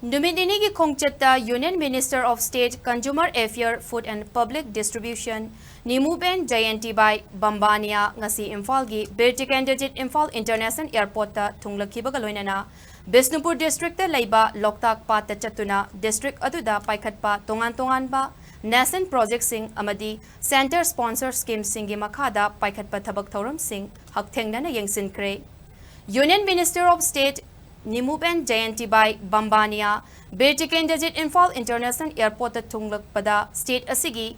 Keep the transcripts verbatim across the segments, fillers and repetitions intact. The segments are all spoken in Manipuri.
ꯅꯨꯃꯤꯠ ꯅꯤꯅꯤꯒꯤ ꯈꯣꯡꯆꯠꯇ Union Minister of State Consumer Affair, Food and Public Distribution ꯅꯤꯃꯨꯕꯦꯟ Jayantibhai ꯕꯝꯕꯥꯅꯤꯌꯥ ꯉꯁꯤ ꯏꯝꯐꯥꯜꯒꯤ ꯕꯤꯔ ꯇꯤꯀꯦꯟꯗ꯭ꯔꯖꯤꯠ ꯏꯝꯐꯥꯜ ꯏꯟꯇꯔꯅꯦꯁꯅꯦꯜ ꯑꯦꯌꯔꯄꯣꯔꯠꯇ ꯊꯨꯡꯂꯛꯈꯤꯕꯒ ꯂꯣꯏꯅꯅ ꯕꯤꯁꯅꯨꯄꯨꯔ ꯗꯤꯁꯇ꯭ꯔꯤꯛꯇ ꯂꯩꯕ ꯂꯣꯛꯇꯥꯛ ꯄꯥꯠꯇ ꯆꯠꯇꯨꯅ ꯗꯤꯁꯇ꯭ꯔꯤꯛ ꯑꯗꯨꯗ ꯄꯥꯏꯈꯠꯄ ꯇꯣꯉꯥꯟ ꯇꯣꯉꯥꯟꯕ ꯅꯦꯁꯅꯦꯜ ꯄ꯭ꯔꯣꯖꯦꯛꯁꯤꯡ ꯑꯃꯗꯤ ꯁꯦꯟꯇꯔ ꯁ꯭ꯄꯣꯟꯁꯔ ꯁ꯭ꯀꯤꯝꯁꯤꯡꯒꯤ ꯃꯈꯥꯗ ꯄꯥꯏꯈꯠꯄ ꯊꯕꯛ ꯊꯧꯔꯝꯁꯤꯡ ꯍꯛꯊꯦꯡꯅꯅ ꯌꯦꯡꯁꯤꯟꯈ꯭ꯔꯦ꯫ Union Minister of State Nimuben Jayantibhai Bambhaniya Bir Tikendrajit Imphal international ꯑꯦꯌꯔꯄꯣꯔꯠꯇ ꯊꯨꯡꯂꯛꯄꯗ ꯁ꯭ꯇꯦꯠ ꯑꯁꯤꯒꯤ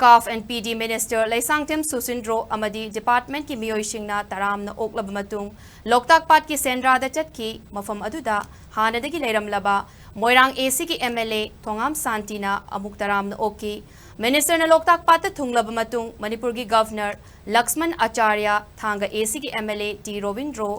CAF and PD Minister Leishangthem Susindro ꯑꯃꯗꯤ ꯗꯤꯄꯥꯔꯠꯃꯦꯟꯠꯀꯤ ꯃꯤꯑꯣꯏꯁꯤꯡꯅ ꯇꯔꯥꯝꯅ ꯑꯣꯛꯂꯕ ꯃꯇꯨꯡ ꯂꯣꯛꯇꯥꯛ ꯄꯥꯠꯀꯤ ꯁꯦꯟꯗ꯭ꯔꯥꯗ ꯆꯠꯈꯤ꯫ ꯃꯐꯝ ꯑꯗꯨꯗ ꯍꯥꯟꯅꯗꯒꯤ ꯂꯩꯔꯝꯂꯕ ꯃꯣꯏꯔꯥꯡ ACꯒꯤ MLA ꯊꯣꯉꯥꯝ ꯁꯥꯟꯇꯤꯅ ꯑꯃꯨꯛ ꯇꯔꯥꯝꯅ ꯑꯣꯛꯈꯤ꯫ Ministerꯅ ꯂꯣꯛꯇꯥꯛ ꯄꯥꯠꯇ ꯊꯨꯡꯂꯕ ꯃꯇꯨꯡ ꯃꯅꯤꯄꯨꯔꯒꯤ Governor ꯂꯛꯁꯃꯟ ꯑꯆꯥꯔꯌ, ꯊꯥꯡꯒ ACꯒꯤ MLA ꯇꯤ ꯔꯣꯕꯤꯟꯗ꯭ꯔꯣ,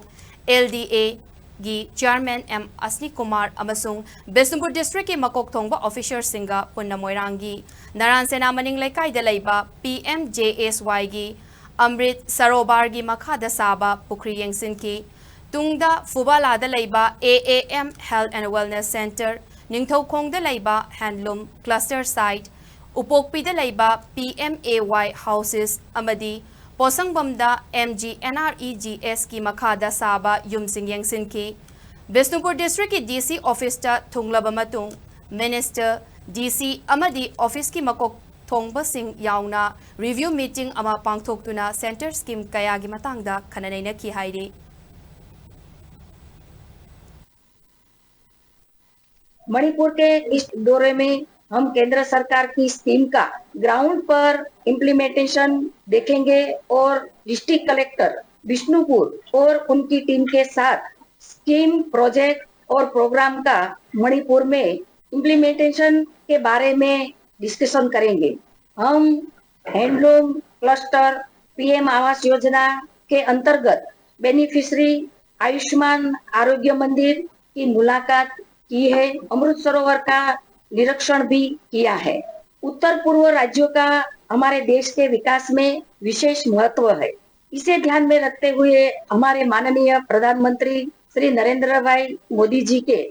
LDAꯒꯤ Chairman ꯑꯦꯝ ꯑꯁꯅꯤ ꯀꯨꯃꯥꯔ ꯑꯃꯁꯨꯡ ꯕꯤꯁꯅꯨꯄꯨꯔ ꯗꯤꯁꯇ꯭ꯔꯤꯛꯀꯤ ꯃꯀꯣꯛ ꯊꯣꯡꯕ ꯑꯣꯐꯤꯁꯔꯁꯤꯡꯒ ꯄꯨꯟꯅ ꯃꯣꯏꯔꯥꯡꯒꯤ ꯅꯔꯥꯟ ꯁꯦꯅꯥ ꯃꯅꯤꯡ ꯂꯩꯀꯥꯏꯗ ꯂꯩꯕ PMJASYꯒꯤ ꯑꯃ꯭ꯔꯤꯠ ꯁꯔꯣꯕꯥꯔꯒꯤ ꯃꯈꯥꯗ ꯁꯥꯕ ꯄꯨꯈ꯭ꯔꯤ ꯌꯦꯡꯁꯤꯟꯈꯤ꯫ ꯇꯨꯡꯗ ꯐꯨꯕꯥꯂꯥꯗ ꯂꯩꯕ AAM Health and Wellness Centre, ꯅꯤꯡꯊꯧꯈꯣꯡꯗ ꯂꯩꯕ Handloom Cluster Site, ꯎꯄꯣꯛꯄꯤꯗ ꯂꯩꯕ PMAY houses ꯑꯃꯗꯤ ꯄꯣꯁꯪꯕꯝꯗ MGNREGSꯀꯤ ꯃꯈꯥꯗ ꯁꯥꯕ ꯌꯨꯝꯁꯤꯡ ꯌꯦꯡꯁꯤꯟꯈꯤ꯫ ꯕꯤꯁꯅꯨꯄꯨꯔ ꯗꯤꯁꯇ꯭ꯔꯤꯛꯀꯤ DC officeꯇ ꯊꯨꯡꯂꯕ ꯃꯇꯨꯡ Minister, DC ꯑꯃꯗꯤ officeꯀꯤ ꯃꯀꯣꯛ ꯊꯣꯡꯕꯁꯤꯡ ꯌꯥꯎꯅ review meeting ꯑꯃ ꯄꯥꯡꯊꯣꯛꯇꯨꯅ ꯁꯦꯟꯇꯔ ꯁ꯭ꯀꯤꯝ ꯀꯌꯥꯒꯤ ꯃꯇꯥꯡꯗ ꯈꯟꯅ ꯅꯩꯅꯈꯤ ꯍꯥꯏꯔꯤ꯫ मणिपुर के इस दौरे में हम केंद्र सरकार की स्कीम का ग्राउंड पर इम्प्लीमेंटेशन देखेंगे और डिस्ट्रिक्ट कलेक्टर विष्णुपुर और उनकी टीम के साथ स्कीम, प्रोजेक्ट और प्रोग्राम का मणिपुर में इम्प्लीमेंटेशन के बारे में डिस्कशन करेंगे। हम handloom cluster, PM Awas Yojana के अंतर्गत बेनिफिशरी आयुष्मान आरोग्य मंदिर की मुलाकात की है। अमृत सरोवर का निरीक्षण भी किया है। उत्तर पूर्व राज्यों का हमारे देश के विकास में विशेष महत्व है। इसे ध्यान में रखते हुए हमारे माननीय प्रधानमंत्री श्री नरेंद्र भाई मोदी जी के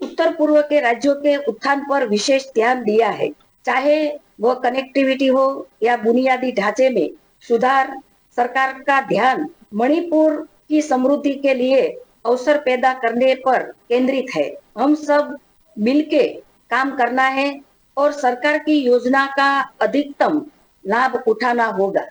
उत्तर पूर्व के राज्यों के उत्थान पर विशेष ध्यान दिया है, चाहे वह कनेक्टिविटी हो या बुनियादी ढांचे में सुधार। सरकार का ध्यान मणिपुर की समृद्धि के लिए अवसर पैदा करने पर केंद्रित है। हम सब मिलके काम करना है और सरकार की योजना का अधिकतम लाभ उठाना होगा।